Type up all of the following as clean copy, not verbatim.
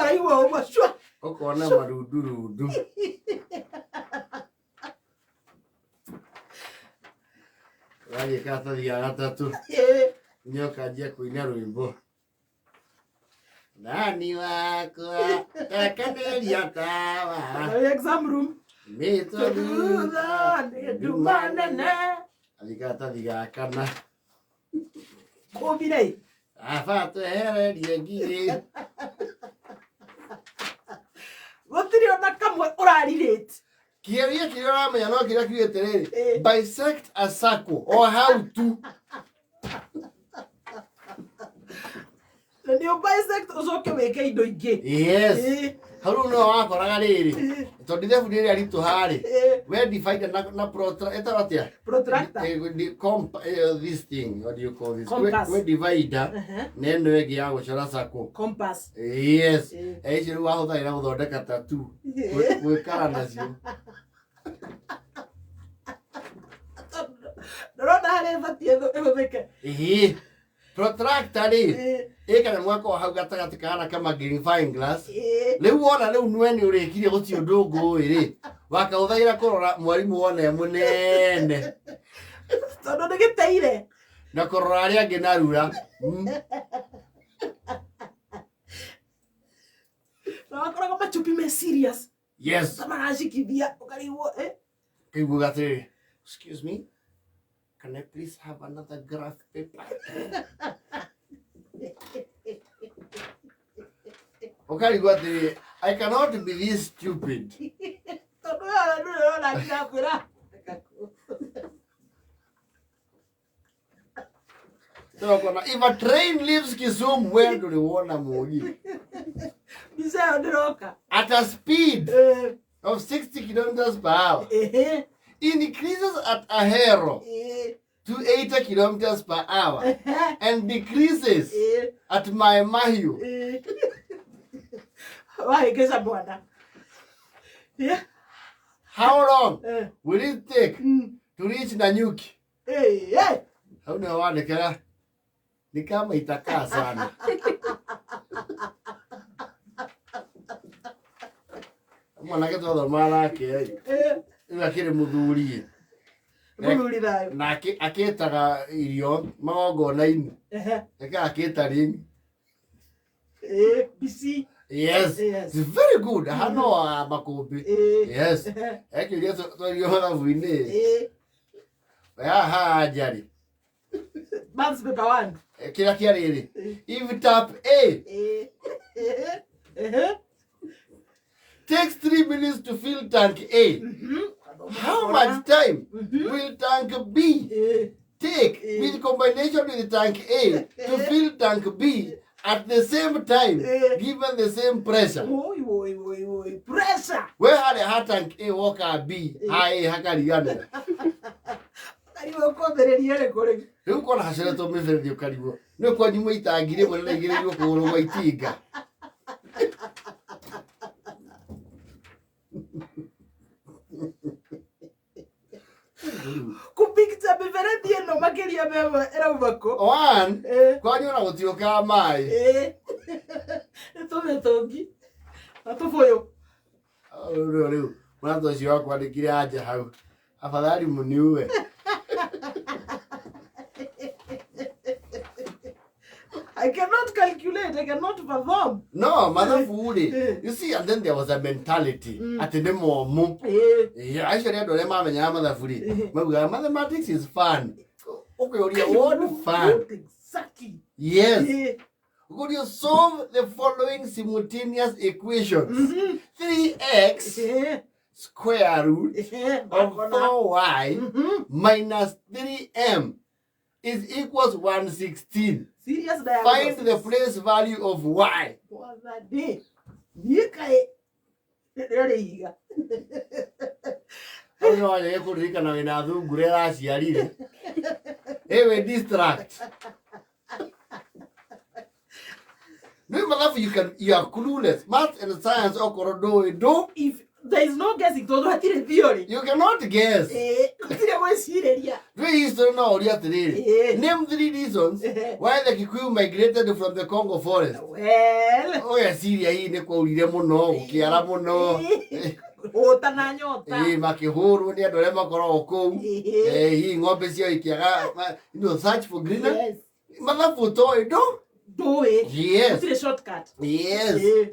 Ũkaraigua ũguo cua. Ũkona marundurundu. Ũrathiĩ karatathi ga gatatũ. Nĩ ũkanjia kũina rwĩmbo. Nani wakwa akanĩria tawa. Exam room. Mĩtwe Thutha nĩ nduma nene. Athiĩ karatathi ga kana. Kũmbire. Aba twehererie ngigĩ. Gũtirĩ ona kamwe ũrarirĩte. Kĩgerio kĩrĩa ũramenya no kĩrĩa kiugĩte rĩrĩ bisect a circle or how to. Na nĩ bisect ũcoke wĩke indo ingĩ. Yes. Hau rĩu no wakoraga rĩrĩ tondũ ithabu rĩrĩa ritũha rĩ we divide na protra ĩtagwo atĩa? Protractor. This thing, what do you call this? Compass. We divider na ĩno ĩngĩ ya gũcora circle. Compass. Yes. Icio rĩu wahũthagĩra gũthondeka tattoo. Gwĩkara nacio. Ndũrona harĩa ĩbatiĩ ĩhũthĩke. Ĩĩ. Protractor rĩ ĩkana mwaka wa hau gatagatĩ kahana kama magnifying glass. Rĩu wona rĩu nwe nĩ ũrĩkirie gũtirĩ ũndũ ngũĩ rĩ wakahũthagĩra kũrora mwarimũ wona e mũnene. Tondũ nĩ gĩteire. Na kũrora arĩa angĩ na rura. Na wakoraga machupi me serious. Yes. Ta maracikithia ũkarigwo eh. Kaiguaga atĩrĩrĩ, excuse me, can I please have another graph paper? Ũkarigwo atĩrĩrĩ, I cannot be this stupid. Tondũ we ona ndũrĩ ũrona ndirakwĩra. Tũrakona, if a train leaves Kisumu, we ndũrĩ wona mũgithi. Mbica ĩyo ndĩroka. At a speed of 60 kilometers per hour, increases at Ahero to 80 kilometers per hour, and decreases at Mai Mahiu. Wahĩngĩca mwana. Yeah. How long will it take to reach Nanyuki? Hau nĩho wandĩkĩra nĩ kama itakaa sana. Mwanake twathomaga nake ĩ, rĩu akĩrĩ mũthuri ĩ. Mũthuri thayũ. Na akĩtaga irio magongona-inĩ. Ekaga catering. Bici. Yes. Yes. It's very good. Hano wa makũmbĩ. Yes. Ekĩũria twario mathabu-inĩ. Haha anja rĩ. Maths paper one. Kĩrĩa kĩarĩ rĩ. If tap A takes 3 minutes to fill tank A, how much time will tank B take with combination with tank A to fill tank B at the same time given the same pressure? Woi, woi, woi, woi. Pressure. We harĩa ha tank A woka B, ha A hakariganĩra. Ũkarigwo ũkũmbĩrĩria rĩkũ rĩu. Rĩu kona hacoretwo mĩberethi ũkarigwo nĩ kwanyu mũitangi rĩmwe rĩraigĩrĩirwo kũgũrũ gwa itinga. Kũpicture mĩberethi ĩno makĩria memo ĩrauma kũ? One, kwanyu ona gũtiũkaga maĩ. Nĩ tũmĩtũngi na tũbũyũ. Rĩu rĩu mũrata ũcio wakwa andĩkire anja hau, afadhali mniue. I cannot calculate, I cannot perform. No, mathabu rĩ, you see, and then there was a mentality atĩ nĩ momũ. Yeah, acio nĩ andũ arĩa mamenyaga mathabu rĩ, maugaga mathematics is fun. Ũkĩũria what fun? Exactly. Yes. Could you solve the following simultaneous equations? 3x square root of 4y minus 3m is equals 116. Serious Find the diagnosis. place value of y. Mwathani. Niĩ kaĩ rĩrĩa rĩiga. Hau no wajage kũririkana wĩna thungura ĩraciarire. Ĩwĩ distract. Nĩ mathabu you can you are clueless. Math and science okorwo ndũĩ ndũ If there is no guessing tondũ hatirĩ theory. you cannot guess. Gũtirĩ Gwĩcirĩria. Ndwĩ history no ũrie atĩrĩrĩ, Ĩĩ. name three reasons why the Kikuyu migrated from the Congo forest. Well, Ũgeciria hihi nĩ kwaurire mũno, gũkĩara mũno. Hũta na nyota. Ĩĩ, makĩhũrwo nĩ andũ arĩa makoragwo kũu. Ĩĩ. Eh, hihi ng'ombe ciao ikĩaga search for greener. Yes. Mathabu toĩ ndo. Ndũĩ. Yes. Gũtirĩ shortcut. Yes. Ĩĩ.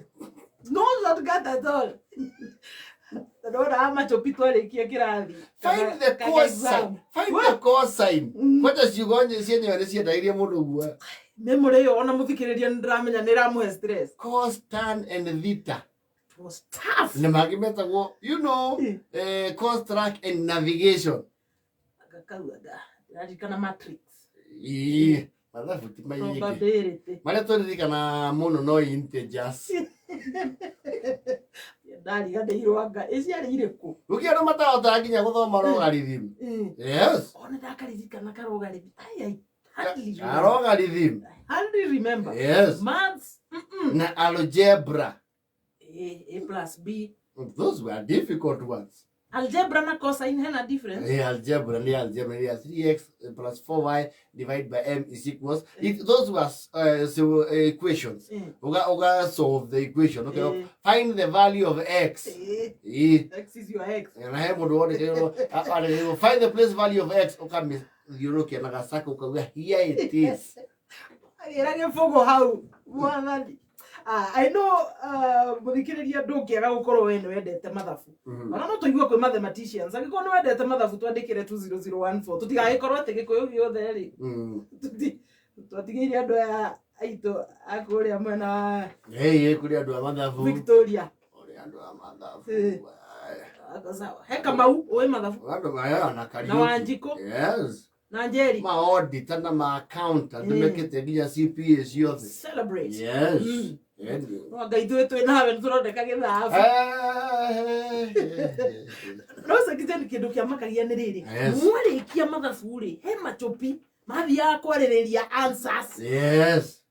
No shortcut at all. Ndona machopi twarĩkia kĩrathi. Find the Kana cosine. exam. Find the cosine. Mm. Kwanja ciugo cienyewe nĩ ciendagĩria mũndũ guoya. Memory ĩyo ona mũthikĩrĩria nĩ ndĩramenya nĩ ĩramũhe stress. Cos, tan and theta. It was tough. Na mangĩ metagwo, Mm. course track and navigation. Anga kau anga. Ndĩraririkana matrix. Ĩĩ, mathabu ti maingĩ. Probability. Marĩa tũririkana mũno no integers. Ndariganĩirwo anga. Ĩciarĩ irĩkũ? Rũkĩ andũ matahotaga nginya gũthoma logarithm. Yes. Ona ndakaririkana karogarithm. Ai, I hardly remember. Logarithm. I hardly remember. Yes. Maths. Mm-mm. Na algebra. A plus B. Those were difficult ones. Algebra na cosine hena difference. Eh, algebra ni algebra ni 3x plus 4y divided by m is equals. Those were so, equations. Uga solve the equation. Okay. Eh. Find the value of x. Eh, Eh. X is your x. Na he mundu wandĩkĩirwo find the place value of x ũkamĩthiũrũrũkia na gacaka ũkauga here it is. Agĩra gĩbũgũ hau mwathani. Ah, I know mũthikĩrĩria ndũngĩaga gũkorwo we nĩ wendete mathabu. Ona no tũigue kwĩ mathematicians angĩkorwo nĩ wendete mathabu twandĩkĩre 20014 tũtigagĩkorwo atĩ gĩkũyũ gĩothe rĩ. Twatigĩire andũ aya aitũ a kũrĩa mwena wa Hey, kũrĩ andũ a mathabu. Victoria. Kũrĩ andũ a mathabu. Eh. Ako sawa. He Kamau ũĩ mathabu Andũ maya na Kariuki. Na Wanjikũ. Yes. Na Njeri. Ma auditor na ma accountant Mm. mekĩte nginya CPA ciothe. Celebrate. Yes. Mm. Anyway. No anga ithuĩ twĩ nawe nĩ tũrondeka gĩthabu. No second kĩndũ kĩa makagia nĩ rĩrĩ. Yes. Mwarĩkia mathabu rĩ, he machopi mathiaga kwarĩrĩria answers. Yes.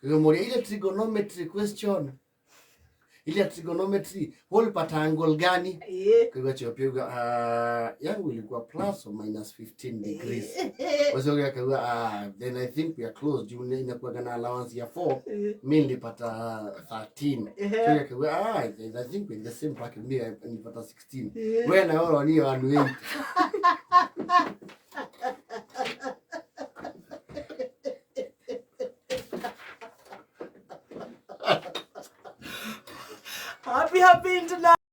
Kĩgemoria ile trigonometry question. Ile trigonometry ulipata angle gani? Ĩĩ. Kwa hivyo uga yangu ilikuwa plus or minus 15 degrees. Wazee akauga then I think we are close juu inakuwa na allowance ya 4, mi nilipata 13. Ehe. So akauga I think we're in the same bracket, mi nilipata 16. Wewe na wewe ni 180. Happy happy international